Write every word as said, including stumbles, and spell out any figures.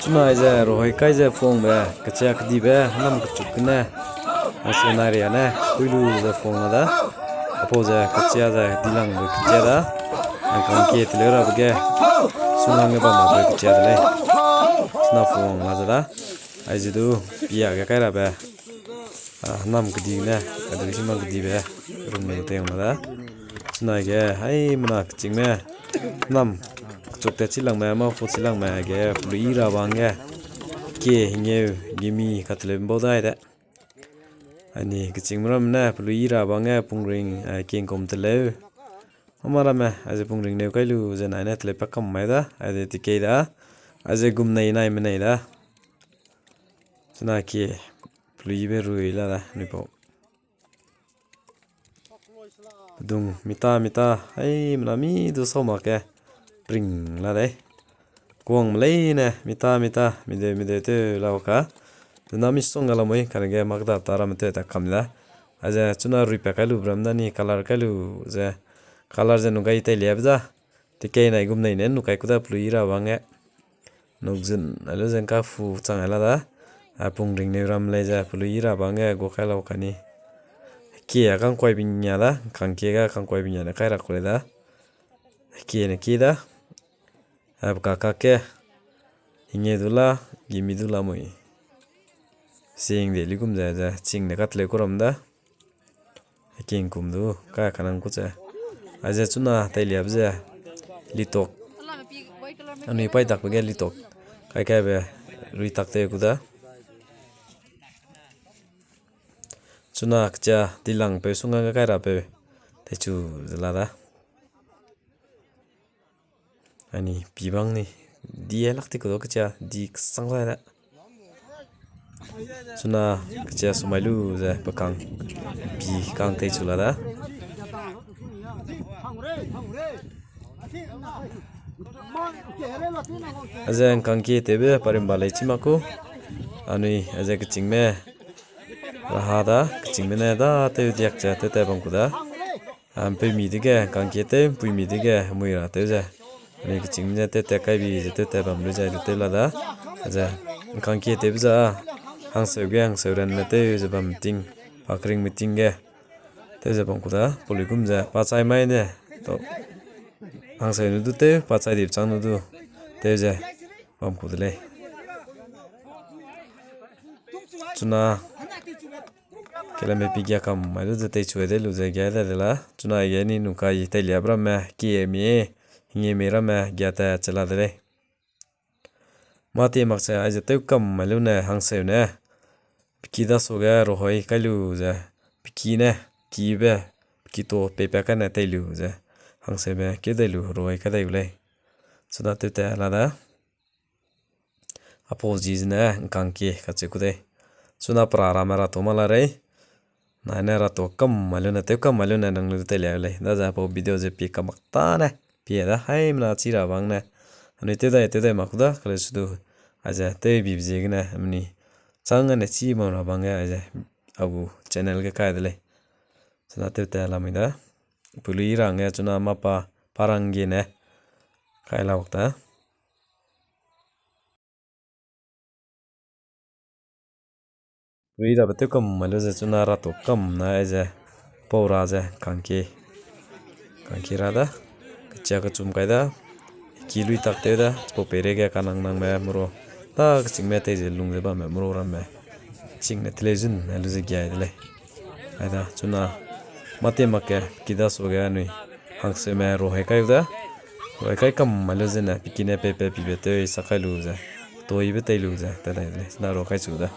Nai ze rohoi kai ze phungbe kechia kedibe nam kechuk gene, a se nai ria ne kui lu ze phung la da. Apau ze kechia ze dilangbe kechia da. Angkang kie teleu rabe ge, sunang ge bam rabe kechia de lei. Sena phung la ze da. Aize du, pia ge kai rabe, a, nam kedi ne, a du simang kedibe, rum lu tei yang la da. Sena ge, haimena kechingme, nam kechuk te chilangme, ma pu chilangme ge, pelui ra bang ge, kie hingeu, gimi kateleu bau dai de. Aini kechingme ramme ne, pelui ra bang ge, pungring, a, kingkum teleu. Mama ramme, aize pungring neu kai lu, ze nai ne teleu pa kam mai da, aize tikei da, aize gum nei nai menei da. Sena kie, peluibe rui la da, nui pau. Dung mita mita, haimena mi du sau mak ge, pring la dei. Kuangme leine, mita mita, mideu mideu tew lau ka. Dena misongga lamui, kane ge mak da ta ramme tew ta kam da. Aize chuna rui pa kai lu bram da ni, color kai lu ze. Color ze nu gai teilia be da. Tikei nai gum nei ne nu kai ku da pelui ra bang ge. Nukzun, a lu ze ngka fu chang ai la da. A pungring neu ram lei ze pelui ra bang ge gu kai lau kani. Kie a kangkuai binia da, kangkie ga kangkuai binia ne kai ra ku lei da. Kie ne kie da. A pe kakak ge. Hinge du la, gimi du la mui. Sing de ligum ze, ze, ching ne kateleu ku ram da. Kingkum du, ka kanang ku ze. Aize chuna teiliabe ze, litok. Anui paidakbe ge litok. Kai kaibe, rui tak tew ku da. Chuna kechia dilangpeu sunga ge kai rapeu. Teichu ze la da. Aini pibang ni, di e lak ti ku da kechia, di kesang zai da. Chuna kechia sumai lu ze pe kang, pi kang teichu la da. Aize ngkangkie tewbe parimba lei chi mak ku. Anui aize kechingme raha da, kechingme ne da tew diak ze tewtat bam ku da. A, mpeumi dege ngkangkie tew, mpuimi dege mui ra tew ze. Anui kechingme ze tewtat kai bi ze tewtat bam lu ze lu tew la da. Aize ngkangkie tewbe za, hangseu ge hangseu ranme tew ze bam ting, pa keringme ting ge. Tew ze bam ku da, peluigum ze, pa chai mai ne, tau. Hangseu nu du tew, pa chai dip chang nu du. Tew ze, bam ku de lei. Chuna, kelambe pi gia kam mai lu ze teichu de lu ze gia da de la. Chuna aige ni nungkai teiliabe ramme, kieme, hingieme ramme, gia ta che la de lei. Mâ tie mak ze aize tew kam mai lu ne hangseu ne. Peki da suage rohoi kai lu ze. Peki ne, kibe, peki to peipat kai ne tei lu ze. Hangseume keu dai lu rohoi kai dai gu lei. Chuna tewtat la da. Apau zi zene ngkangkie kacheu ku dei. Chuna pera ramme rato ma la rei. Nai ne rato kam mai lu ne, tew kam mai lu ne nang lu teilia lei. Daze apau video ze pie kam mak tane. Pie da haimena chi ra bang ne. Anui tew dai, tew dai mak ku da, kale su du. Aize tew bibe ziegene, amni. Chang ne chi bam ra bang ge, aize. A gu channel ge kai de lei. Chuna tewtat lamui da. Pelui ra hangge chuna mâ pa, pa rangge ne. Kai la wak da. Pelui rabe tew kam mai lu ze chuna rato kam na aize. Pau ra ze kangkie. Kangkie ra da. Kechia kechum kai da. Ki lui tak tew da. Chipau peireige kanang nangme muru. Da kechingme tei ze lung ze bamme muru ramme. Ching ne teleu zun ai lu ze giai de lei. Aida chuna mâ tie mak ge ki da suage anui. Hangseume rohoi kai u da. Rohoi kai kam mai lu zene peki ne peipat pibe tew sa kai lu ze. Toibe tei lu ze tat dai de lei. Chuna rohoi kai chu da.